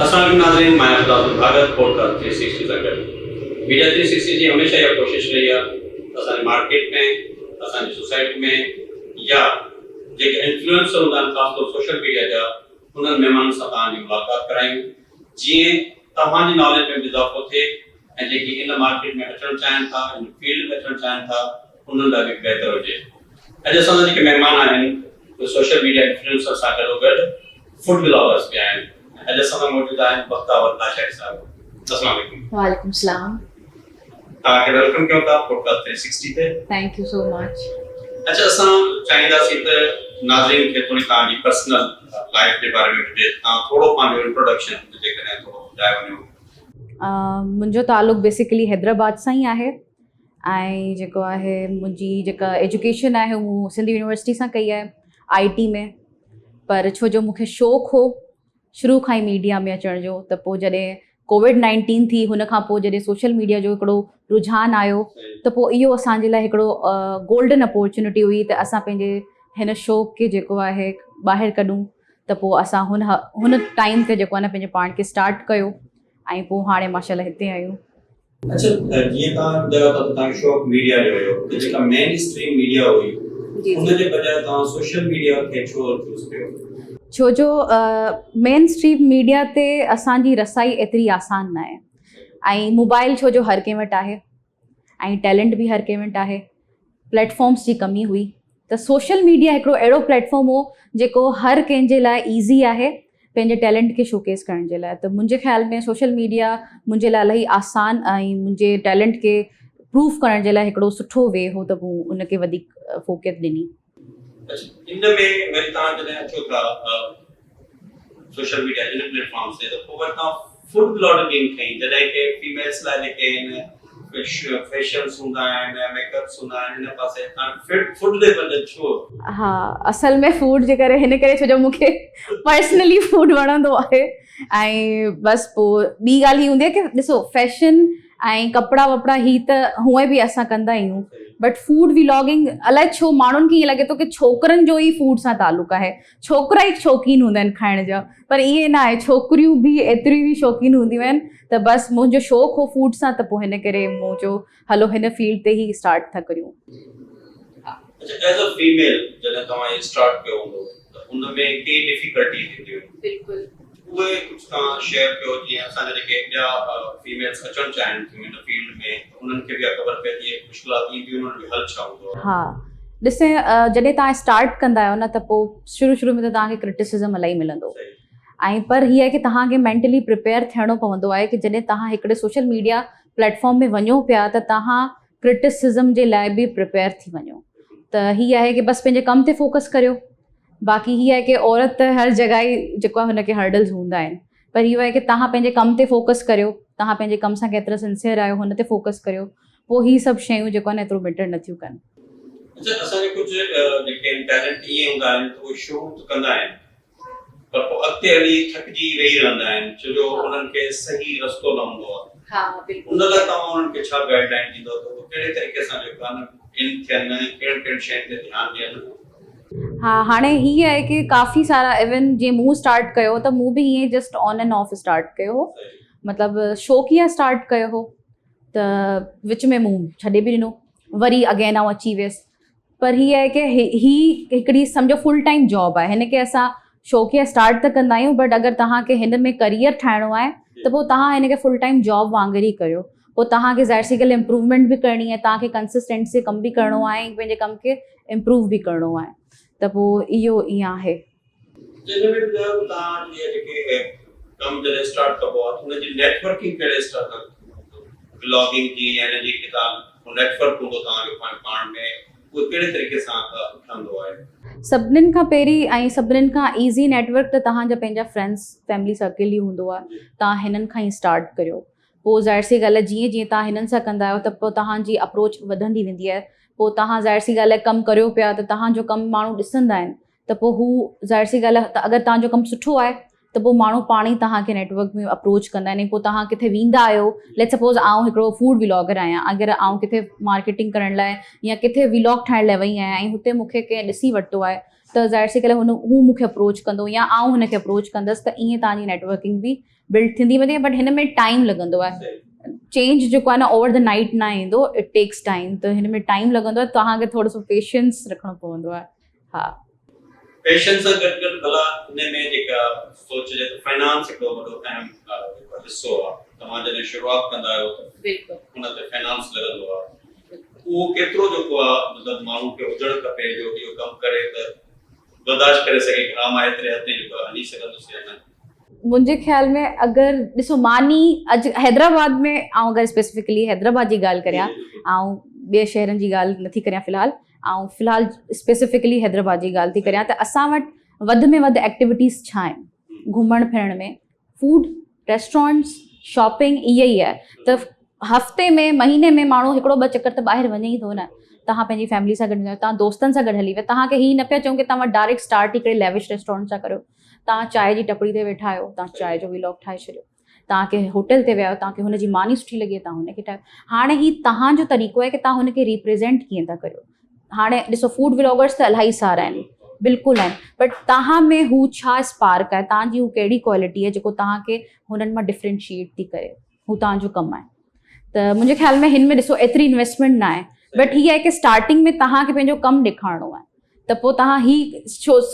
السلام عليڪم ناظرين مان آهيان خداوند ڀاڳت پوڊڪاسٽ ٿري سڪسٽي سان گڏ ميڊيا ٿري سڪسٽي جي هميشه اها ڪوشش رهي آهي ته اسان جي مارڪيٽ ۾ اسان جي سوسائٽي ۾ يا جيڪي انفلوئنسر هوندا آهن خاص طور سوشل ميڊيا جا انهن مهمانن سان توهان جي ملاقات ڪرايون جيئن توهان جي ناليج ۾ به اضافو ٿئي ۽ جيڪي ان مارڪيٽ ۾ اچڻ چاهين ٿا ان فيلڊ ۾ اچڻ چاهين ٿا انهن لاء به بهتر هجي. اڄ اسان سان جيڪي مهمان آهن اهي سوشل ميڊيا انفلوئنسر سان گڏوگڏ فوڊ بلاگرز به آهن ۽ اڄ اسان سان موجود آهن بختاور لاشاري صاحب. السلام عليڪم. وعليڪم السلام. توهان کي welcome ڪيون ٿا پوڊڪاسٽ ٿري سڪسٽي تي. Thank you so much. اڇا اسان چاهينداسين ته ناظرين کي ٿوري توهان جي پرسنل لائف جي باري ۾ هجي توهان ٿورو پنهنجو انٽروڊڪشن جيڪڏهن ٿورو ٻڌائي وڃو. منهنجو تعلق بيسيڪلي حيدرآباد سان ئي آهي ۽ جيڪو آهي منهنجي جيڪا ايجوڪيشن آهي مون سنڌ يونيورسٽي سان ڪئي آهي آئي ٽي ۾ پر ڇو جو مونکي شوق هو شروع کان ئي ميڊيا ۾ اچڻ جو ته پوء جڏهن ڪووڊ نائنٽين ٿي هن کان پوء جڏهن سوشل ميڊيا جو هڪڙو رجحان آيو ته پوء اهو اسان جي لاء هڪڙو گولڊن اپورچونٽي هئي ته اسان پنهنجي هن شوق کي جيڪو آهي ٻاهر ڪڍون ته پوء اسان هن هن ٽائيم تي جيڪو آهي نه پنهنجي پاڻ کي اسٽارٽ ڪيو ۽ پوء هاڻي ماشاء الله هتي آهيون. اڇا جيئن توهان ٻڌايو ٿا ته توهان کي شوق ميڊيا جو هيو ته جيڪا مين اسٽريم ميڊيا هئي ان جي بجاء توهان سوشل ميڊيا کي ڇو چوز ڪيو؟ ڇو جو مين اسٽريم ميڊيا تي اسان جي رسائي ايتري آسان ناهي ۽ موبائل ڇو جو هر ڪنهن وٽ آهي ۽ ٽيلنٽ به هر ڪنهن وٽ آهي پليٽ فارمس جي ڪمي هئي ته سوشل ميڊيا هڪڙو اهڙو پليٽ فارم هو جيڪو هر ڪنهن جي لاء ايزي آهي پنهنجي ٽيلنٽ کي شوڪيس ڪرڻ جي لاء ته منهنجي خيال ۾ سوشل ميڊيا منهنجي لاء الاهي آسان ۽ منهنجي ٽيلنٽ کي پروف ڪرڻ جي لاء هڪڙو سٺو وي هو ته مون ان کي وڌيڪ فوقيت ڏني. اڇا ان ۾ وري توهان جڏهن اچو ٿا سوشل ميڊيا جي ان پليٽ فارمس تي ته پوء وري توهان فوڊ بلاگنگ کنئي جڏهن ڪي فيميلز لاء جيڪي آهن فيشنس هوندا آهن ميڪ اپس هوندا آهن ان پاسي توهان فوڊ ڏي وڃ ڇو؟ ها اصل ۾ فوڊ جي ڪري هن ڪري ڇو جو مون کي پرسنلي فوڊ وڻندو آهي ۽ بس پوء ٻي ڳالهه هي هوندي آهي ڪي ڏسو فيشن ۽ ڪپڙا وپڙا هي ته هونئن به اسان ڪندا آهيون بٽ فوڊ ولاگنگ الائي ڇو ماڻهن کي ائين لڳي ٿو ڪي ڇوڪرن جو ئي فوڊ سان تعلق آهي ڇوڪرا ئي شوقين هوندا آهن کائڻ جا پر ائين نه آهي ڇوڪريون به ايتريون ئي شوقين هونديون آهن ته بس منهنجو شوق هو فوڊ سان ته پوء هن ڪري مون چيو هلو هن فيلڊ تي ئي اسٽارٽ ٿا ڪريون. اڇا ايز ا فيميل جڏهن توهان هي اسٽارٽ ڪيو هوندو ته ان ۾ ڪي ڊفيڪلٽيز اينديون آهن. بلڪل. اهي ڪجهه توهان شيئر ڪيو جيئن اسان جا جيڪي ٻيا فيميلز اچڻ چاهين ٿيون هن فيلڊ ۾ ته انهن کي به اها خبر پئي ته اهي مشڪلات اينديون انهن جو حل ڇا هوندو آهي. ها ڏسين جڏهن توهان اسٽارٽ ڪندا آهيو نه ته پوء شروع شروع ۾ ته توهان کي ڪرٽيسزم الاهي ملندو ۽ پر هي آهي ڪي توهان کي مينٽلي پريپيئر ٿيڻو پوندو آهي ڪي جڏهن توهان هڪڙي سوشل ميڊيا پليٽ فارم ۾ وڃو پيا ته توهان ڪرٽيسزم جي لاء به پريپيئر ٿي وڃو ته هي آهي ڪي بس پنهنجي ڪم تي فوڪس ڪريو باقي هي آهي ڪي عورت ته هر جڳهه ئي جيڪو آهي هن کي هرڊلز هوندا آهن پر اهو آهي ڪي توهان پنهنجي ڪم تي فوڪس ڪريو توهان پنهنجي ڪم سان ڪيترا سنسيئر آهيو هن تي فوڪس ڪريو پوء هي سڀ شيون جيڪو آهي نه ايترو ميٽر نٿيون ڪن. اڇا اسان جا ڪجهه جيڪي آهن ٽيلنٽ ائين هوندا آهن ته اهي شروع ته ڪندا آهن پر پوء اڳتي هلي ٿڪجي ويهي رهندا آهن ڇو جو انهن کي صحيح رستو نه هوندو آهي ان لاء توهان انهن کي ڇا گائيڊ لائين ڏيندو ته اهي ڪهڙي طريقي سان جيڪو آهي نه ان ٿين ۽ ڪهڙن ڪهڙن شين تي ڌيان ڏين. ها هاڻي هي آهي ڪي ڪافي سارا ايون جيئن مون اسٽارٽ ڪيو ته مون به ائين just on and off start ڪيو هو مطلب شوقيه اسٽارٽ ڪيو هو ته وچ ۾ مون ڇڏي به ڏنو وري اگين آئون اچي ويس پر هي آهي ڪي هي هڪڙي سمجهو فل ٽائيم جاب آهي هن کي اسان شوقيه اسٽارٽ ته ڪندا آهيون بٽ اگر توهان کي هن ۾ ڪريئر ٺاهڻو آهي ته پوء توهان هن کي فل ٽائيم جاب وانگر ئي ڪريو پوء توهان کي ظاهر سي ڳالهه امپروومينٽ به ڪرڻي آهي توهان کي ڪنسسٽنٽ سي ڪم به ڪرڻو آهي ۽ پنهنجي ڪم کي امپروو به ڪرڻو آهي ته پوء اهو ائين آهي. جنهن ۾ ٻڌايو ته توهان جي جيڪي ڪم جڏهن اسٽارٽ ڪبو آهي ته ان جي نيٽ ورڪنگ ڪهڙي اسٽائل سان بلاگنگ جي يا ان جي ڪتاب نيٽ ورڪ هوندو توهان جو پنهنجو پاڻ ۾ اهو ڪهڙي طريقي سان ٺهندو آهي؟ سڀنين کان پهرين ۽ سڀنين کان ايزي نيٽ ورڪ ته توهان جا پنهنجا فرينڊس فيملي سرڪل ئي هوندو آهي توهان هنن کان ئي اسٽارٽ ڪريو پوء ظاهر سي ڳالهه آهي جيئن جيئن توهان هنن سان ڪندا آهيو ته پوء توهان جي اپروچ وڌندي ويندي آهي پوء توهان ظاهر سي ڳالهه آهي ڪم ڪريو پيا ته توهان جو ڪم ماڻهو ڏسندا آهن ته پوء هو ظاهر سي ڳالهه آهي ته اگر توهان جو ڪم سٺو آهي ته پوء ماڻهو پاڻ ئي توهان کي نيٽ ورڪ ۾ اپروچ ڪندا آهن ۽ پوء توهان ڪٿي ويندا آهيو ليٽ سپوز آئون هڪڙو فوڊ ولاگر آهيان اگر آئون ڪٿي مارڪيٽنگ ڪرڻ لاء يا ڪٿي ولاگ ٺاهڻ لاء وئي آهيان ۽ هتي مون کي ڪنهن ڏسي ورتو آهي ته ظاهر سي ڳالهه هن هو مون کي اپروچ ڪندو يا آئون هن کي اپروچ ڪندس ته ائين توهان جي نيٽ ورڪنگ به بلڊ ٿيندي وڃي بٽ هن ۾ ٽائيم لڳندو آهي چينج جيڪو آهي نه اوور the night نه ايندو it takes time ته هن ۾ ٽائيم لڳندو آهي توهان کي ٿورو سو پيشنس رکڻو پوندو آهي ها. پيشنس سان گڏ گڏ ڀلا ان ۾ جيڪا سوچجي ته فنانس هڪڙو وڏو اهم جيڪو حصو آهي توهان جڏهن شروعات ڪندا آهيو ته ان تي فنانس لڳندو آهي اهو ڪيترو جيڪو آهي مطلب ماڻهو کي هجڻ کپي جو اهو ڪم ڪري ته برداشت ڪري سگهي ته ها مان ايتري حد تائين جيڪو آهي هلي سگهندس يا نه. منهنجي خيال ۾ اگر ڏسو ماني اڄ حيدرآباد ۾ آئون اگر اسپيسفڪلي حيدرآباد جي ڳالهه ڪريان آئون ٻئي شهرن جي ڳالهه نٿي ڪريان في الحال آئون في الحال اسپيسفڪلي حيدرآباد جي ڳالهه ٿي ڪريان ته اسان وٽ وڌ ۾ وڌ ايڪٽيوٽيز ڇا آهن گهمڻ ڦرڻ ۾ فوڊ ريسٽورنٽس شاپنگ اهي ئي آهي ته هفتي ۾ مهيني ۾ ماڻهو هڪڙو ٻه چڪر ته ٻاهر وڃي ئي ٿو نه توهان پنهنجي فيملي سان گڏ وڃو توهان دوستن سان گڏ هلي ويا توهان کي هي نه پيا چئون ڪي توهان ڊائريڪٽ اسٽارٽ ئي ڪري ليوش ريسٽورنٽ سان ڪريو توهان چانهه جي ٽپڙي تي ويٺا آهيو توهان چانهه جو ولاگ ٺاهي ڇڏيو توهان ڪنهن هوٽل تي ويا آهيو توهان کي هن جي ماني سٺي لڳي توهان هن کي ٺاهيو هاڻي هي توهان جو طريقو آهي ڪي توهان هن کي ريپريزينٽ ڪيئن ٿا ڪريو هاڻي ڏسو فوڊ ولاگرس ته الاهي سارا آهن بلڪل آهن بٽ توهان ۾ هو ڇا اسپارڪ آهي توهان جي هو ڪهڙي ڪوالٽي آهي جيڪو توهان کي هنن مان ڊفرينشيئيٽ ٿي ڪري هو توهان جو ڪم آهي ته منهنجي خيال ۾ هن ۾ ڏسو ايتري انويسٽمينٽ نه آهي بٽ هي آهي ڪي اسٽارٽنگ ۾ توهان کي پنهنجو ڪم ڏيکارڻو آهي ته پوء توهان هي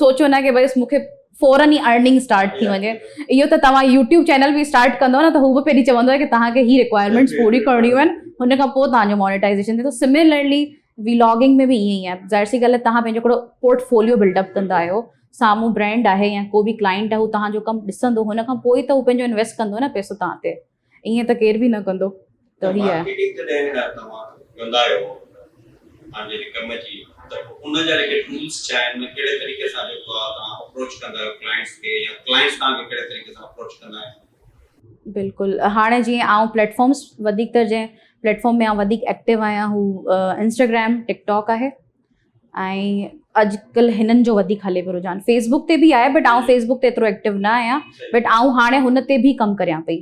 سوچو نه ڪي بس مون کي فورن ئي ارننگ اسٽارٽ ٿي وڃي اهو ته توهان يوٽيوب چينل به اسٽارٽ ڪندو نه ته هو به پهرين چوندو آهي ڪي توهان کي هي رڪوائرمينٽس پوري ڪرڻيون آهن هن کان پوء توهان جو مونيٽائزيشن ٿيندو سميلرلي ولاگنگ ۾ به ائين ئي آهي ظاهر سي ڳالهه آهي توهان پنهنجو هڪڙو پورٽ فوليو بلڊ اپ ڪندا آهيو سامهون برانڊ آهي يا ڪو به ڪلائنٽ آهي هو توهان جو ڪم ڏسندو هن کان پوء ئي ته هو پنهنجو انويسٽ ڪندو نه پئسو توهان تي ائين ته ڪير به نه ڪندو ته هي آهي. مارڪيٽنگ جڏهن توهان ڪندا آهيو پنهنجي ڪم جي ته ان جا جيڪي ٽولز ڇا آهن ڪهڙي طريقي سان جيڪو آهي توهان اپروچ ڪندا آهيو ڪلائنٽس کي يا ڪلائنٽس توهان کي ڪهڙي طريقي سان اپروچ ڪندا آهن؟ بلڪل هاڻي جيئن آئون پليٽ فارمس وڌيڪ تر جنهن پليٽ فارم ۾ آئون وڌيڪ ايڪٽو آهيان هو انسٽاگرام ٽڪ ٽاڪ آهي ۽ اڄڪلهه هنن جو وڌيڪ هلي پيو رجحان فيس بڪ تي به آهي بٽ آئون فيس بڪ تي ايترو ايڪٽو نه آهيان بٽ آئون هاڻي هن تي به ڪم ڪريان پئي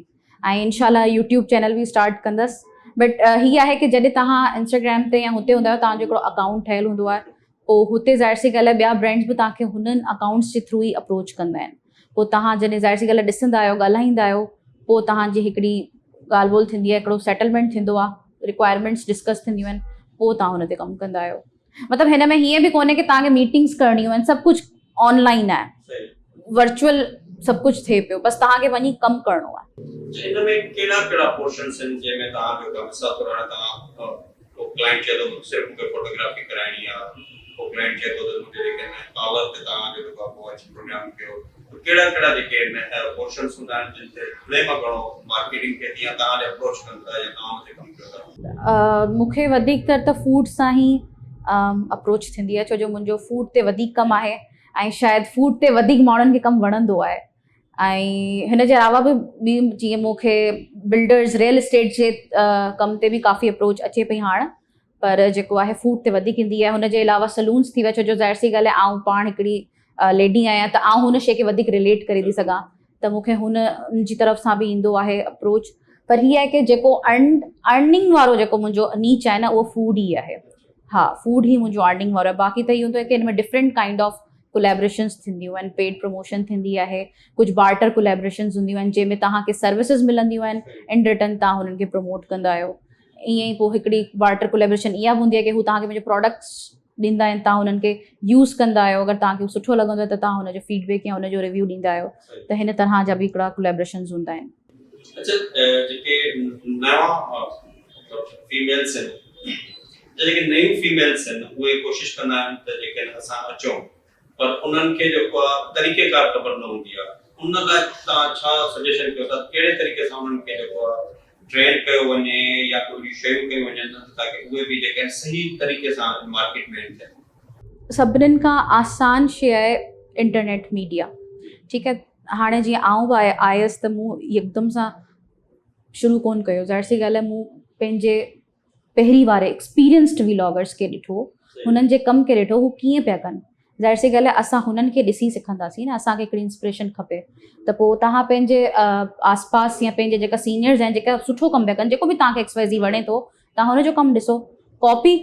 ۽ انشاء الله يوٽيوب چينل به اسٽارٽ ڪندس بٽ هي آهي ڪي جڏهن توهان انسٽاگرام تي يا هتي هوندا آهيو توهان جو هڪڙو اڪائونٽ ٺهيل هوندو آهي پوء هتي ظاهر سي ڳالهه آهي ٻيا برانڊز به توهان کي هنن اڪائونٽس جي ٿرو ئي اپروچ ڪندا آهن پوء توهان جڏهن ظاهر سي ڳالهه ڏسندا آهيو ڳالهائيندا آهيو پوء توهان جي هڪڙي ڳالهه ٻولهه ٿيندي آهي هڪڙو سيٽلمينٽ ٿيندو آهي رڪوائرمينٽس ڊسڪس ٿينديون آهن پوء توهان هن تي ڪم ڪندا آهيو مطلب هن ۾ هيئن به ڪونهي ڪي توهان کي ميٽنگس ڪرڻيون آهن سڀ ڪجهه آن لائن آهي ورچوئل سڀ ڪجهه ٿئي پيو بس توهان کي وڃي ڪم ڪرڻو آهي. ان ۾ ڪهڙا ڪهڙا پورشنس آهن جنهن ۾ توهان جو ڪم مثال طور هاڻي توهان ڪو ڪلائنٽ چئي ٿو مون کي صرف مون کي فوٽوگرافي ڪرائڻي آهي ڪو ڪلائنٽ چئي ٿو ته منهنجي جيڪي آهن ڪالر تي توهان جو جيڪو آهي پوء اچي پروگرام ڪيو ته ڪهڙا ڪهڙا جيڪي آهن پورشنس هوندا آهن جن تي گهڻي مان گهڻو مارڪيٽنگ ٿئي ٿي يا توهان ڏي اپروچ ڪن ٿا يا توهان ان تي ڪم ڪيو ٿا. مون کي وڌيڪ تر ته فوڊ سان ئي اپروچ ٿيندي آهي ڇو جو منهنجو فوڊ تي وڌيڪ ڪم آهي ۽ شايد فوڊ تي وڌيڪ ماڻهن کي ڪم وڻندو آهي ۽ هن جي علاوه به ٻي جيئن مون کي بلڊرز ريئل اسٽيٽ جي ڪم تي به ڪافي اپروچ اچي پئي هاڻ پر جيڪو آهي فوڊ تي وڌيڪ ايندي آهي هن جي علاوه سلونس ٿي ويا ڇو جو ظاهر سي ڳالهه آهي آئون پاڻ هڪڙي ليڊي آهيان ته آئون هن شي کي وڌيڪ رليٽ ڪري ٿي سگهان ته مون کي هن جي طرف سان به ايندو آهي اپروچ پر هي آهي ڪي جيڪو ارننگ وارو جيڪو منهنجو نيچ آهي نه اهو فوڊ ئي آهي ها فوڊ ئي منهنجو ارننگ وارو آهي باقي ته هي هوندو آهي ڪي هن ۾ ڊفرنٽ ڪائنڊ آف ڪوليبريشنس ٿينديون آهن پيڊ پروموشن ٿيندي آهي ڪجهه بارٽر ڪوليبريشنس هونديون آهن جنهن ۾ توهان کي سروسز ملنديون آهن ان ريٽرن توهان هنن کي پروموٽ ڪندا آهيو ائين ئي پوء هڪڙي بارٽر ڪوليبريشن اها به هوندي آهي ڪي هو توهان کي پنهنجو پراڊڪٽس ڏيندا آهن توهان انهن کي يوز ڪندا آهيو اگر توهان کي سٺو لڳندو آهي ته توهان هن جو فيڊ بيڪ يا ان جو ريويو ڏيندا آهيو ته هن طرح جا به هڪڙا ڪوليبريشنز هوندا آهن. اچا جيڪي نوان مطلب فيميلز آهن يا جيڪي نيون فيميلز آهن اهي ڪوشش ڪندا آهن ته جيڪي اسان اچون پر انهن کي جيڪو آهي طريقي ڪار خبر نه هوندي آهي ان لاء توهان ڇا سجيشن ڪيو ٿا ڪهڙي طريقي سان انهن کي جيڪو آهي ٽرين ڪيو وڃي يا ڪو اهڙيون شيون ڪيون وڃن تاڪه اهي به جيڪي آهن صحيح طريقي سان مارڪيٽ ۾ اچن. سڀنين کان آسان شيء آهي انٽرنيٽ ميڊيا ٺيڪ آهي هاڻي جيئن آئون به آيس ته مون يڪدم سان شروع ڪونه ڪيو ظاهر سي ڳالهه آهي مون پنهنجي پهرين واري ايڪسپيرينسڊ ولاگرس کي ڏٺو هنن جي ڪم کي ڏٺو هو ڪيئن پيا ڪن ظاهر سي ڳالهه آهي اسان هنن کي ڏسي سکنداسين نه، اسان کي هڪڙي انسپريشن کپي ته پوء توهان پنهنجي آس پاس يا پنهنجي جيڪا سينيئرز آهن جيڪا سٺو ڪم پيا ڪن، جيڪو به توهان کي ايڪس وائي زي وڻي ٿو، توهان هن جو ڪم ڏسو. ڪاپي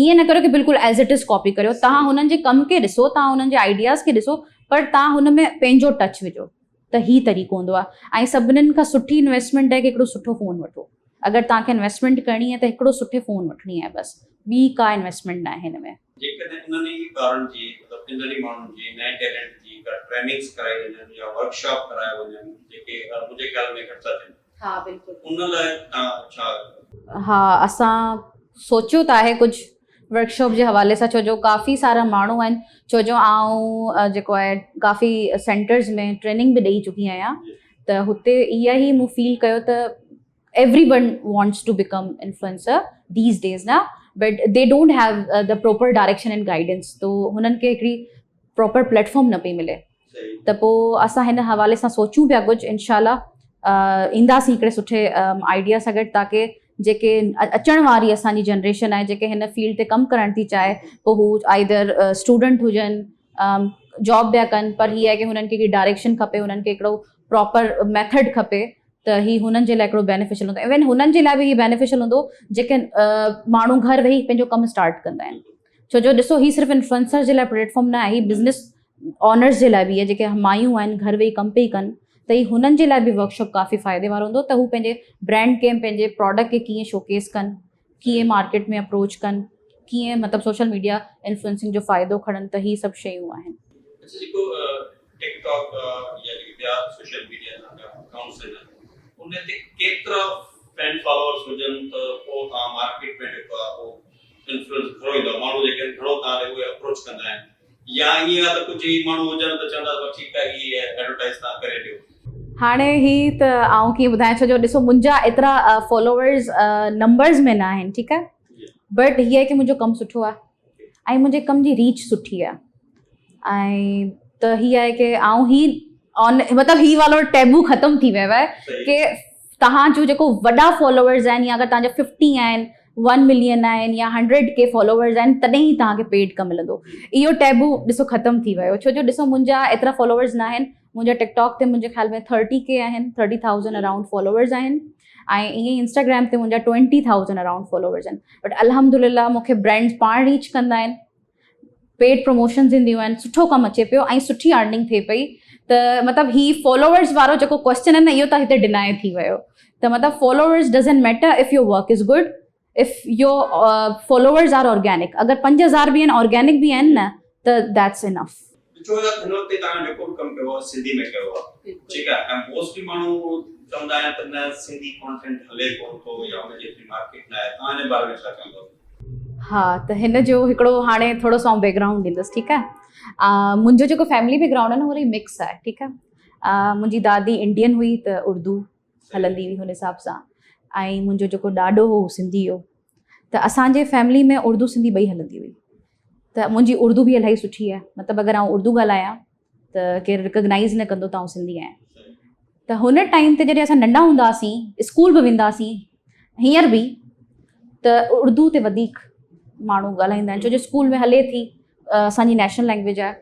ائين نه ڪريو ڪي بلڪل ايز it is copy ڪريو، توهان هنن جي ڪم کي ڏسو، توهان هنن جي آئيڊياز کي ڏسو، پر توهان هن ۾ پنهنجو ٽچ وجهو ته هي طريقو هوندو آهي. ۽ سڀنين کان سٺي انويسٽمينٽ آهي ڪي هڪڙو سٺو فون وٺو. اگر توهان کي انويسٽمينٽ ڪرڻي آهي ته هڪڙو سٺي فون وٺڻي آهي بس، ٻي ڪا انويسٽمينٽ ناهي هن ۾. جيڪڏهن انهن ئي ٻارن جي مطلب انهن ئي ماڻهن جي نئين ٽيلنٽ جي ڪا ٽريننگس ڪرائي وڃن يا ورڪشاپ ڪرايا وڃن جيڪي منهنجي خيال ۾ گهٽ ٿا ٿين. ها بلڪل. ان لاء توهان ڇا. ها اسان سوچيو ته آهي ڪجهه ورڪشاپ جي حوالي سان ڇو جو ڪافي سارا ماڻهو آهن ڇو جو آئون جيڪو آهي ڪافي سينٽرز ۾ ٽريننگ به ڏئي چڪي آهيان ته هتي اها ئي مون فيل ڪيو ته everyone wants to become influencer these days نه but they don't have the proper direction and guidance تو هنن کي هڪڙي پراپر پليٽفارم نه پئي ملي ته پوء اسان هن حوالي سان سوچون پيا ڪجهه انشاء الله اينداسين هڪڙي سٺي آئيڊيا سان گڏ تاڪه جيڪي اچڻ واري اسان جي جنريشن آهي جيڪي هن فيلڊ تي ڪم ڪرڻ ٿي چاهي پوء هو آئيدر اسٽوڊنٽ هجن جاب پيا ڪن پر هي آهي ڪي هنن کي هڪڙي ڊائريڪشن کپي هنن کي هڪڙو پراپر ميٿڊ کپي ته هي هنن جي لاء هڪڙو بينيفيشل هوندو ايون هنن جي لاء به هي بينيفيشل هوندو جيڪي ماڻهو گهر ويهي پنهنجو ڪم اسٽارٽ ڪندا آهن ڇو جو ڏسو هي صرف انفلوئنسر جي لاء پليٽ فارم نه آهي هي بزنس آنرز جي لاء به آهي جيڪي مايون آهن گهر ويهي ڪم پئي ڪن ته هي هنن جي لاء به ورڪشاپ ڪافي فائدي وارو هوندو ته هو پنهنجي برانڊ کي پنهنجي پراڊڪٽ کي ڪيئن شوڪيس ڪن ڪيئن مارڪيٽ ۾ اپروچ ڪن ڪيئن مطلب سوشل ميڊيا انفلوئنسنگ جو فائدو کڻن ته هي سڀ شيون آهن. اڇا جيڪو ٽڪ ٽاڪ يا جيڪي ٻيا سوشل ميڊيا جا اڪائونٽس آهن ان تي ڪيترا فين فالوورس هجن ته پوء توهان مارڪيٽ ۾ جيڪو آهي اهو انفلوئنس گهڻو ايندو آهي ماڻهو جيڪي آهن گهڻو توهان ڏي اهي اپروچ ڪندا آهن يا ائين آهي ته ڪجهه ئي ماڻهو هجن ته چوندا ته ٺيڪ آهي هي ايڊورٽائيز توهان ڪري ڏيو. هاڻي هي ته آئون ڪيئن ٻڌايان ڇو جو ڏسو منهنجا ايترا فالوورز نمبرز ۾ نه آهن ٺيڪ آهي بٽ هي آهي ڪي منهنجو ڪم سٺو آهي ۽ منهنجي ڪم جي ريچ سٺي آهي ۽ ته هي آهي ڪي آئون هي آن مطلب هي والو ٽيبو ختم ٿي ويو آهي ڪي توهان جو جيڪو وڏا فالوورز آهن يا اگر توهان جا ففٽي آهن ون ملين آهن يا هنڊريڊ ڪي فالوورز آهن تڏهن ئي توهان کي پيڊ ڪم ملندو. اهو ٽيبو ڏسو ختم ٿي ويو ڇو جو ڏسو منهنجا ايترا فالوورز نه آهن منهنجا ٽڪ ٽاڪ تي منهنجي خيال ۾ ٿرٽي ڪي آهن ٿرٽي ٿائوزنڊ اراؤنڊ فالوورز آهن ۽ ائين ئي انسٽاگرام تي منهنجا ٽوئنٽي ٿائوزنڊ اراؤنڊ فالوورز آهن بٽ الحمدلله مون کي برانڊز پاڻ ريچ ڪندا آهن پيڊ پروموشنز اينديون آهن سٺو ڪم اچي پيو ۽ سٺي ارننگ ٿئي پئي ته مطلب هي فالوورز وارو جيڪو ڪوشچن آهي نه اهو ته هتي ڊنائي ٿي ويو ته مطلب followers doesn't matter if your work is good if your followers are organic اگر 5000 به آهن آرگينڪ به آهن نه ته that's enough. ڏٺو وڃي ته هن وقت تائين توهان جيڪو به ڪم ڪيو آهي سنڌي ۾ ڪيو آهي ٺيڪ آهي ۽ موسٽلي ماڻهو چوندا آهن ته نه سنڌي ڪانٽينٽ هلي ڪونه ٿو يا ان جي ايتري مارڪيٽ نه آهي توهان ان باري ۾ ڇا چوندو؟ ها ته هن جو هڪڙو هاڻي ٿورو سو آئون بيڪ گرائونڊ ڏيندس ٺيڪ آهي منهنجو جيڪو فيملي بيڪ گرائونڊ آهي نه اهو وري مڪس آهي ٺيڪ آهي منهنجي دادي انڊين هئي ته اردو هلندي هئي هن حساب سان ۽ منهنجو جيڪو ڏاڏو هو سنڌي هو ته اسانجي فيملي ۾ اردو سنڌي ٻئي هلندي هئي ته منهنجي اردو به الاهي سٺي آهي مطلب اگر آئون اردو ڳالهايان ته ڪير رڪگنائز نه ڪندو ته آئون سنڌي آهيان ته هن ٽائيم تي جڏهن اسان ننڍا هوندا هئاسين اسڪول به ويندا هئاسين هينئر به ته اردو تي وڌيڪ ماڻهو ڳالهائيندا آهن ڇو جو اسڪول ۾ هلي ٿي اسانجي نيشنل لينگويج آهي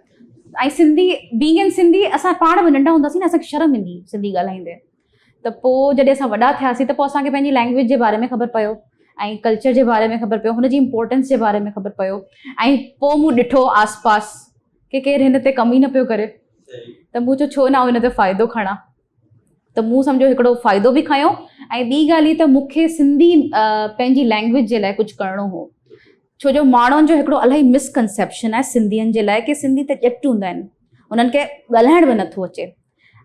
۽ سنڌي بينگ ان سنڌي اسان پاڻ به ننڍا هوندا هئاسين نه اسانکي شرم ايندي هئي سنڌي ڳالهائيندي ته پوء جڏهن اسان وڏا ٿياسين ته پوء اسانکي پنهنجي لينگويج جي باري ۾ خبر پيو ۽ ڪلچر جي باري ۾ خبر پيو هن جي امپورٽنس جي باري ۾ خبر پيو ۽ پوء مون ڏٺو آس پاس ڪي ڪير هن تي ڪم ئي نه پيو ڪري ته مون چيو ڇو نه آئون هن تي فائدو کڻان ته مون سمجهو هڪڙو فائدو به کنيو ۽ ٻي ڳالهه هي ته مون کي سنڌي پنهنجي لينگويج جي لاء ڪجهه ڪرڻو هو ڇو جو ماڻهن جو هڪڙو الاهي مسڪنسيپشن آهي سنڌين جي لاء ڪي سنڌي ته ڄٽ هوندا آهن انهن کي ڳالهائڻ به نٿو اچي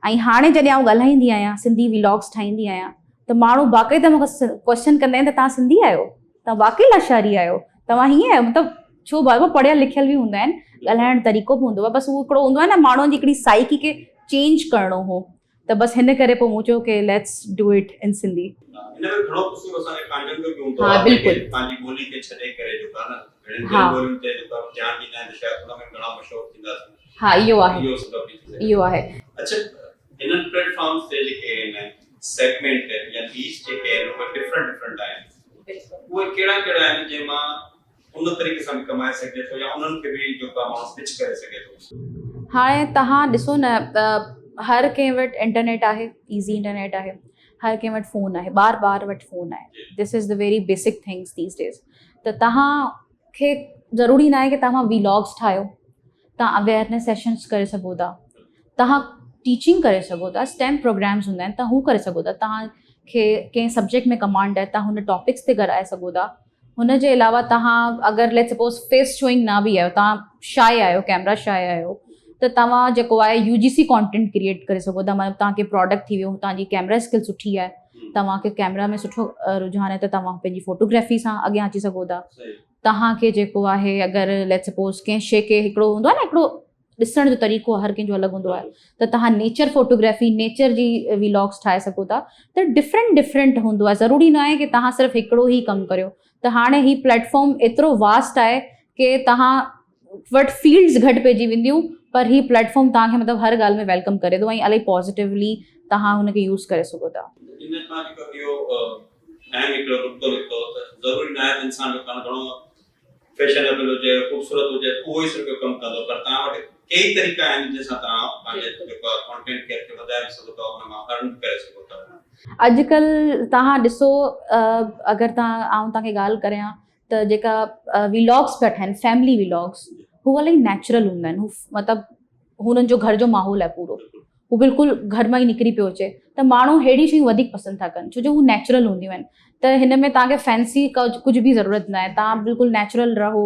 ۽ هاڻي جڏهن آئون ڳالهائيندي آهيان سنڌي ولاگس ٺاهيندي آهيان ته ماڻهو باقاعده مون کان ڪوشچن ڪندا آهن ته توهان سنڌي آهيو توهان واقعي لاشاري آهيو توهان هيئن آهيو مطلب ڇو بابا پڙهيل لکيل به هوندا آهن ڳالهائڻ طريقو به هوندو آهي بس اهو هڪڙو هوندو آهي نه ماڻهن جي هڪڙي سائيڪي کي چينج ڪرڻو هو ته بس هن ڪري پوء مون چيو ڪي let's do it in Sindhi. ان ۾ گهڻو قصور اسان جي پنهنجن جو به هوندو آهي جيڪي پنهنجي ٻولي کي ڇڏي ڪري جيڪو آهي نه گهڻين ٻين ٻولين تي جيڪو آهي ڌيان ڏيندا آهن ته شايد ان ۾ گهڻا مشهور ٿينداسين. ها اهو آهي. اهو سبب به ٿي سگهي ٿو. اهو آهي. اڇا هنن پليٽ فارمز تي جيڪي آهن سيگمينٽ يا نيچ جيڪي آهن اهي ڊفرنٽ ڊفرنٽ آهن اهي ڪهڙا ڪهڙا آهن جنهن مان ان طريقي سان به ڪمائي سگهجي ٿو يا انهن کي به جيڪو آهي ماڻهو پچ ڪري سگهي ٿو. هاڻي توهان ڏسو نه ته هر ڪنهن وٽ انٽرنيٽ آهي، ايزي انٽرنيٽ آهي، هر ڪنهن وٽ فون آهي، ٻار ٻار وٽ فون آهي، this is the very basic things these days. ته توهان کي ضروري ناهي ڪي توهان ويلاگس ٺاهيو، توهان اويئرنيس سيشنس ڪري سگهو ٿا، توهان ٽيچنگ ڪري سگهو ٿا، اسٽيم پروگرامس هوندا آهن توهان هو ڪري سگهو ٿا، توهان کي ڪنهن سبجيڪٽ ۾ ڪمانڊ آهي توهان هن ٽاپڪس تي ڳالهائي سگهو ٿا. هن جي علاوه توهان اگر ليٽ سپوز فيس شوئنگ نه به آهيو، توهان شائي آهيو، ڪيمرا شائي آهيو ته توهان جيڪو آهي يو جي سي ڪانٽينٽ ڪريئيٽ ڪري سگهو ٿا. مطلب توهان کي پراڊڪٽ ٿي ويو، توهان جي ڪيمرا اسڪل سٺي آهي، توهان کي ڪيمرا ۾ سٺو رجحان آهي ته توهان پنهنجي فوٽوگرافي سان اڳيان اچي سگهو ٿا. توهان کي جيڪو آهي اگر ليٽ سپوز ڪنهن شي کي هڪڙو هوندو آهي نه هڪڙو ڏسڻ جو طريقو هر ڪنهن جو الڳ هوندو آهي ته توهان نيچر فوٽوگرافي نيچر جي ولاگس ٺاهي سگهو ٿا ته ڊفرنٽ ڊفرنٽ هوندو آهي. ضروري نه آهي ڪي توهان صرف هڪڙو ئي ڪم ڪريو. ته هاڻي هي پليٽفارم ايترو واسٽ آهي ڪي توهان وٽ فيلڊز گهٽ پئجي وينديون پر هي پليٽفارم توهان کي مطلب هر ڳالهه ۾ welcome ڪري ٿو ۽ الاهي پازيٽيولي توهان هن کي يوز ڪري سگهو ٿا. ان مان جيڪو اهو اهم هڪڙو نقطو نڪتو ته ضروري نه آهي ته انسان جو ڪم گهڻو فيشنيبل هجي، خوبصورت هجي ته اهو ئي صرف اهو ڪم ڪندو پر توهان وٽ ڪيئي طريقا آهن جنهن سان توهان پنهنجي جيڪو آهي ڪانٽينٽ کي اڳتي وڌائي به سگهو ٿا ان مان ارن به ڪري سگهو ٿا. اڄڪلهه توهان ڏسو اگر توهان آئون توهان کي ڳالهه ڪريان ته جيڪا ولاگس پيا ٺاهن فيملي ولاگس هو الاهي نيچرل هوندا آهن هو مطلب هنن جو گهر جو ماحول آهي پورو هو بلڪل گهر مان ئي نڪري پيو اچي ته ماڻهو ههڙي شيون وڌيڪ پسند ٿا ڪن ڇو جو هو نيچرل هونديون آهن ته هن ۾ توهان کي فينسي ڪجهه به ضرورت نه آهي توهان بلڪل نيچرل رهو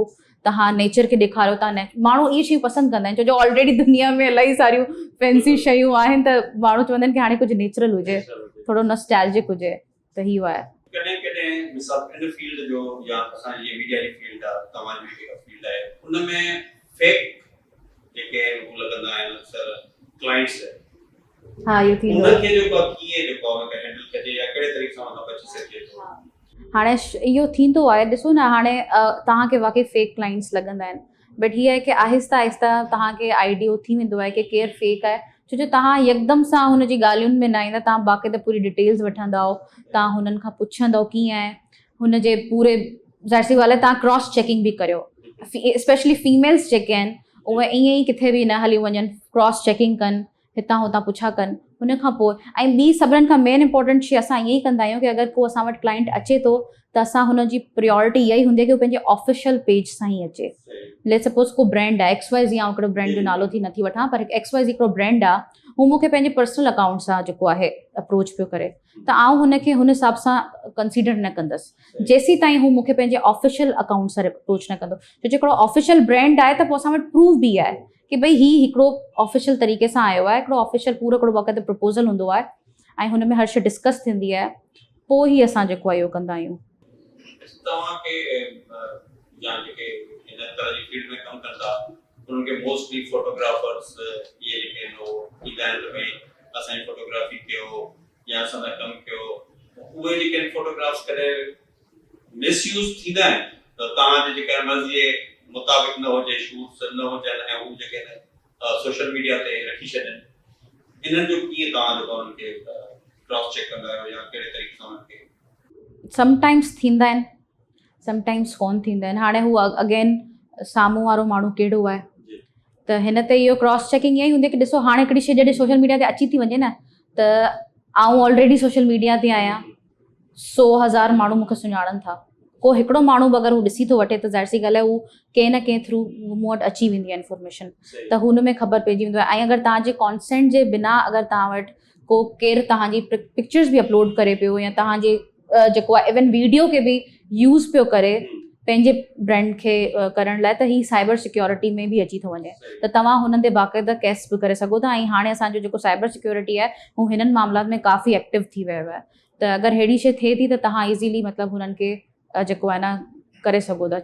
توهان نيچر کي ڏيکاريو توهان ماڻهو اهي شيون پسند ڪندا آهن ڇو جو آلريڊي دنيا ۾ الاهي ساريون فينسي شيون آهن ته ماڻهو چوندا آهن ڪي هاڻي ڪجهه نيچرل هجي ٿورو نوسٽالجڪ هجي ته هي آهي. ڪڏهن ڪڏهن مثال ان فيلڊ جو يا اسان جي ميڊيا جي فيلڊ آهي توهان جي جيڪا فيلڊ آهي ان ۾ فيڪ جيڪي آهن هو لڳندا آهن اڪثر ڪلائنٽس ها اهو ٿيندو ان کي جيڪو آهي ڪيئن جيڪو آهي ان کي هينڊل ڪجي يا ڪهڙي طريقي سان ان کان بچي سگهجي ٿو. هاڻي اهو ٿيندو آهي ڏسو نه هاڻي توهان کي واقعي فيڪ ڪلائنٽس لڳندا آهن بٽ هي آهي ڪي آهستي آهستي توهان کي آئيڊيو ٿي ويندو آهي ڪي ڪير فيڪ آهي ڇو جو توهان يڪدم سان هن جي ڳالهين ۾ نه ايندا توهان باقاعده پوري ڊيٽيلز وٺندؤ توهان هنن کان پڇندؤ ڪيئن آهي هن جي پوري ظاهر سي ڳالهه آهي توهان ڪراس چيڪنگ به ڪريو اسپيشلي فيميلز جيڪي آهن اهي ائين ئي ڪٿي به نه هليون وڃن ڪراس چيڪنگ ڪن هتان هتان پڇا ڪن ان کان پوء ۽ ٻي سڀنن کان مين امپورٽنٽ شي اسان ائين ئي ڪندا آهيون ڪي اگر ڪو اسان وٽ ڪلائنٽ اچي ٿو ته اسان هن جي پريورٽي اها ئي هوندي آهي ڪي هو پنهنجي آفيشل پيج سان ئي اچي ليٽ سپوز ڪو برانڊ آهي ايڪس وائي زي آئون هڪڙو برانڊ جو نالو ٿي نٿي وٺان پر هڪ ايڪس وائي زي هڪڙو برانڊ آهي هو مون کي پنهنجي پرسنل اڪائونٽ سان جيڪو آهي اپروچ پيو ڪري ته آئون هن کي هن حساب سان ڪنسيڊر نه ڪندس جيسين تائين هو مون کي پنهنجي آفيشل اڪائونٽ سان اپروچ نه ڪندو ڇو جو هڪڙو آفيشل برانڊ آهي ته پوء اسان وٽ پروف به آهي ڪي ڀئي هي هڪڙو آفيشل طريقي سان آيو آهي هڪڙو آفيشل پورو هڪڙو باقاعده پروپوزل هوندو آهي ۽ هن ۾ هر شي ڊسڪس ٿيندي آهي پوء ئي اسان جيڪو آهي اهو ڪندا آهيون. توهان کي يا جيڪي هن طرح جي فيلڊ ۾ ڪم ڪن ٿا انهن کي موسٽلي فوٽوگرافرس اهي جيڪي آهن اهو ايندا آهن ته ڀئي اسان جي فوٽوگرافي ڪيو يا اسان سان ڪم ڪيو اهي جيڪي آهن فوٽوگرافس ڪڏهن مس يوز ٿيندا آهن ته توهان جي جيڪا مرضي مطابق نه هجي شوٽس نه هجن ۽ هو جيڪي آهن سوشل ميڊيا تي رکي ڇڏين انهن جو ڪيئن توهان جيڪو انهن کي ڪراس چيڪ ڪندا آهيو يا ڪهڙي طريقي سان انهن کي. سم ٽائمس ٿيندا آهن سم ٽائمس ڪون ٿيندا آهن هاڻي هو اگين سامهون وارو ماڻهو ڪهڙو آهي ته هن تي اهو ڪراس چيڪنگ اها ئي هوندي آهي ڪي ڏسو هاڻي هڪڙي شي جڏهن سوشل ميڊيا تي اچي ٿي وڃي نه ته آئون آلريڊي سوشل ميڊيا تي آهيان سو هزار ماڻهو مون کي سڃاڻن ٿا ڪو هڪڙو ماڻهو به اگر هو ڏسي ٿو وٺي ته ظاهر سي ڳالهه آهي هو ڪنهن نه ڪنهن ٿرو مون وٽ اچي ويندي آهي انفارميشن ته هن ۾ خبر پئجي ويندو آهي ۽ اگر توهان جي ڪانسينٽ جي بنا اگر توهان وٽ ڪو ڪير توهان جي پڪچرز به اپلوڊ ڪري پيو يا توهان جي جيڪو آهي ايون ويڊيو کي به يوز پيو ڪري پنهنجي برانڊ کي ڪرڻ لاء ته هي سائبر سيڪيورٽي ۾ به اچي ٿو وڃي ته توهان هنن تي باقاعده ڪيس به ڪري سگهو ٿا ۽ هاڻي اسان جو جيڪو سائبر سيڪيورٽي آهي هو هنن معاملات ۾ ڪافي ايڪٽو ٿي ويو آهي ته اگر ههڙي شي ٿئي ٿي ته توهان ايزيلي مطلب هنن کي جيڪو آهي نه ڪري سگهو ٿا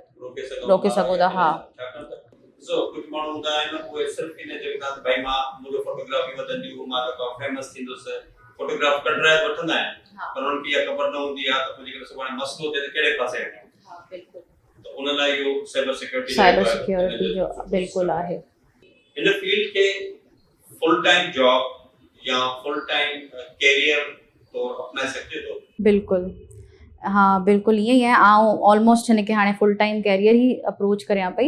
روڪي سگهو ٿا ها. ڇاڪاڻ ته ڏسو ڪجهه ماڻهو هوندا آهن اهي صرف ان چون ٿا ته ڀائي مان منهنجو فوٽوگرافي وڌندي هو مان جيڪو فيمس ٿيندس فوٽوگراف ڪڍرائي به وٺندا آهن پر انهن کي اها خبر نه هوندي آهي ته پوء جيڪڏهن سڀاڻي مسئلو ٿئي ته ڪهڙي پاسي وڃون ته ان لاء اهو سائبر سيڪيورٽي سائبر سيڪيورٽي جو بلڪل آهي. هن فيلڊ کي فل ٽائيم جاب يا فل ٽائيم ڪيريئر طور اپنائي سگهجي ٿو؟ بلڪل. ها بلڪل ائين ئي آهي. آئون آلموسٽ هن کي هاڻي فل ٽائيم ڪيريئر ئي اپروچ ڪريان پئي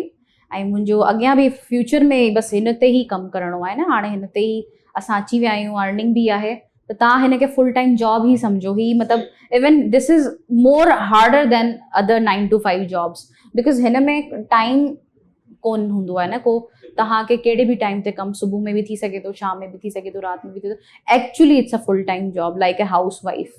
۽ منهنجو اڳيان به فيوچر ۾ بس هن تي ئي ڪم ڪرڻو آهي نه. هاڻي هن تي ئي اسان اچي ويا آهيون، ارننگ به آهي ته توهان هن کي فل ٽائيم جاب ئي سمجهو. هي مطلب even this is more harder than other nine to five jobs because هن ۾ ٽائيم ڪون هوندو آهي نه ڪو، توهان کي ڪهڙي به ٽائيم تي ڪم صبح ۾ به ٿي سگهي ٿو، شام ۾ به ٿي سگهي ٿو، رات ۾ به ٿي سگهي ٿو. Actually it's a full time job like a housewife.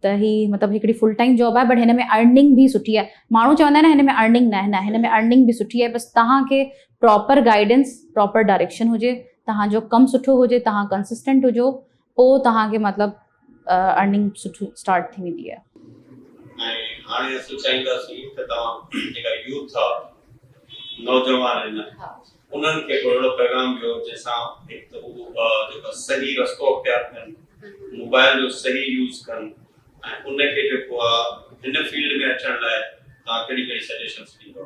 ته هي مطلب هڪڙي فل ٽائيم جاب آهي بٽ هن ۾ ارننگ به سٺي آهي. ماڻهو چوندا آهن هن ۾ ارننگ نه آهي، نه هن ۾ ارننگ به سٺي آهي، بس توهان کي پراپر گائيڊنس پراپر ڊائريڪشن هجي، توهان جو ڪم سٺو هجي، توهان ڪنسسٽنٽ هجو، پوء توهان کي مطلب ارننگ سٺي اسٽارٽ ٿي ويندي آهي. ۽ هاڻي اسين چاهينداسين ته توهان جيڪا يوٿ آ نوجوان آهن انهن کي ڪو اهڙو پيغام ڏيو جنهن سان هڪ ته هو جيڪو صحيح رستو اختيار ڪن، موبائل جو صحيح يوز ڪن ۽ ان کي جيڪو آ هن فيلڊ ۾ اچڻ لاء توهان ڪهڙي ڪهڙي سجيشنس ڏيندو؟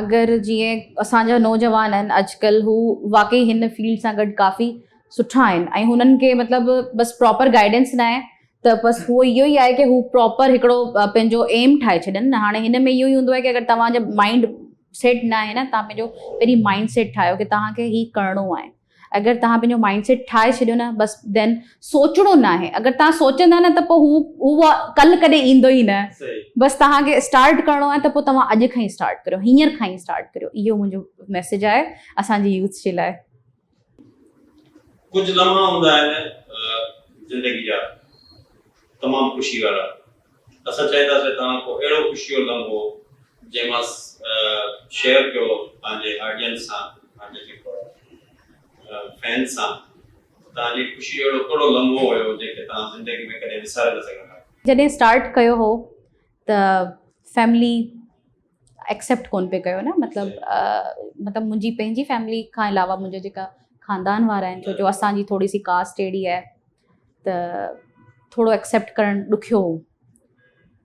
اگر جيئن اسان جا نوجوان آهن اڄڪلهه هو واقعي هن فيلڊ سان گڏ ڪافي سٺا آهن ۽ هنن کي مطلب بس پراپر گائيڊنس نه آهي ته بس هو اهو ئي آهي ڪي هو پراپر هڪڙو پنهنجو ايم ٺاهي ڇڏن نه. هاڻي هن ۾ اهو ئي هوندو آهي ڪي اگر توهان جو مائنڊ سيٽ نه آهي نه، توهان پنهنجو پهرين مائنڊ سيٽ ٺاهيو ڪي توهان کي هي ڪرڻو آهي. اگر توهان پنهنجو مائنڊ سيٽ ٺاهي ڇڏيو نه بس دين سوچڻو نه آهي. اگر توهان سوچندا نه ته پوء هو اهو ڪل ڪڏهن ايندو ئي نه. بس توهان کي اسٽارٽ ڪرڻو آهي ته پوء توهان اڄ کان ئي اسٽارٽ ڪريو، هينئر کان ئي اسٽارٽ ڪريو. اهو منهنجو ميسيج آهي اسان جي يوٿ جي لاء. ڪجهه لمحا هوندا آهن زندگي جا تمام خوشي وارا. اسان چاهينداسين توهان ڪو اهڙو خوشي جو لمحو جنهن مان شيئر ڪيو پنهنجي آڊينس سان، پنهنجي جيڪو فينس سان، توهان جي خوشي جو اهڙو ڪهڙو لمحو هيو جنهن کي توهان زندگي ۾ ڪڏهن وساري نه سگهندا آهيو؟ جڏهن اسٽارٽ ڪيو هو ته فيملي ايڪسيپٽ ڪون پئي ڪيو نه، مطلب مطلب منهنجي پنهنجي فيملي کان علاوه منهنجا جيڪا خاندان وارا آهن، ڇو جو اسان جي ٿوري سي ڪاسٽ اهڙي آهي ته ٿورو ايڪسيپٽ ڪرڻ ڏکيو هو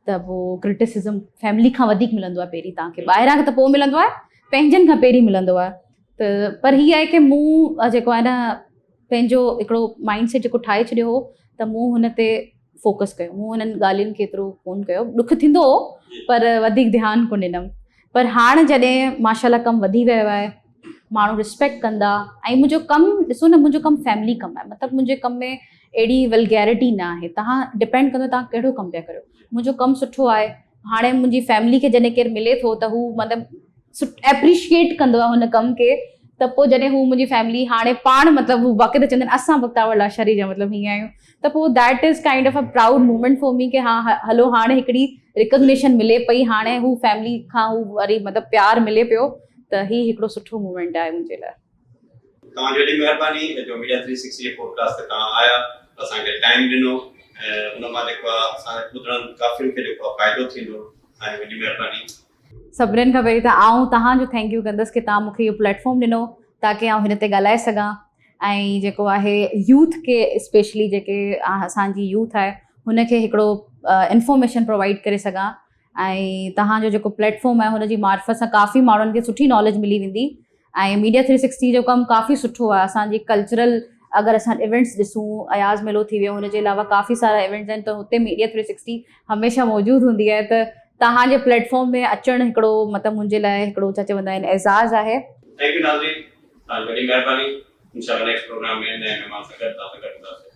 ته پوء ڪرٽيسزم فيملي کان وڌيڪ ملندو آهي پهرين توهان کي، ٻاهران کان ته پوء ملندو آهي، پنهنجن کان پهرين ملندو آهي. ته پر هي آهي ڪي مون جيڪو آهي نه پنهنجو هڪڙو مائنڊ سيٽ جيڪو ٺاهي ڇڏيو هو ته مون هن تي فوڪس ڪيو، مون انهن ڳالهين کي ايترو ڪون ڪيو، ڏک ٿيندو هو پر وڌيڪ ڌيان ڪون ڏنم. پر هاڻ جڏهن ماشاء الله ڪم وڌي ويو آهي، ماڻهو رسپيڪٽ ڪندا ۽ منهنجو ڪم ڏسو نه، منهنجو ڪم فيملي ڪم آهي، مطلب منهنجي ڪم ۾ اهڙي ولگيرٽي نه آهي. توهان ڊپينڊ ڪندو توهان ڪهڙو ڪم پيا ڪريو. منهنجو ڪم سٺو آهي، هاڻي منهنجي فيملي کي جڏهن ڪير ملي ٿو ته هو مطلب ايپريشيئيٽ ڪندو آهي هن ڪم کي، ته پوء جڏهن هو منهنجي فيملي هاڻي پاڻ مطلب هو باقاعده چوندا آهن اسان بختاور لاشاري جا مطلب هيئن آهيون، ته پوء that is kind of a proud moment for me ڪي ها هلو هاڻي هڪڙي ريڪگنيشن ملي پئي، هاڻي هو فيملي کان هو وري مطلب پيار ملي پيو، ته هي هڪڙو سٺو مومينٽ آهي منهنجي لاء. توهان جي وڏي مهرباني جو ميڊيا ٿري سڪسٽي جي پوڊڪاسٽ تي توهان آيا، اسان کي ٽائيم ڏنو ۽ ان مان جيڪو آهي اسان جي ٻڌڻن ڪافين کي جيڪو آهي فائدو ٿيندو. توهان جي وڏي مهرباني. سڀني کان پهرين ته آئون توهان جو thank you ڪندس ڪي توهان مون کي اهو پليٽ فارم ڏنو تاڪي آئون هن تي ڳالهائي سگهان ۽ جيڪو آهي يوٿ کي اسپيشلي جيڪي اسان جي يوٿ آهي هن کي هڪڙو انفارميشن پرووائيڊ ڪري سگهان ۽ توهان جو جيڪو پليٽ فارم آهي هن جي معرفت سان ڪافي ماڻهن کي سٺي ناليج ملي ويندي ۽ ميڊيا ٿري سڪسٽي جو ڪم ڪافي سٺو آهي. اسان جي ڪلچرل اگر اسان ايونٽس ڏسون، اياز ميلو ٿي ويو، هن جي علاوه ڪافي سارا ايونٽس آهن ته هتي ميڊيا ٿري سڪسٽي هميشه موجود هوندي آهي ته توهان جي پليٽ فارم ۾ اچڻ هڪڙو مطلب منهنجي لاء هڪڙو ڇا چوندا آهن اعزاز آهي. Thank you ناظرين توهان جي وڏي مهرباني انشاء الله نيڪسٽ پروگرام ۾ نئين مهمان سان گڏ توهان سان گڏ هونداسين.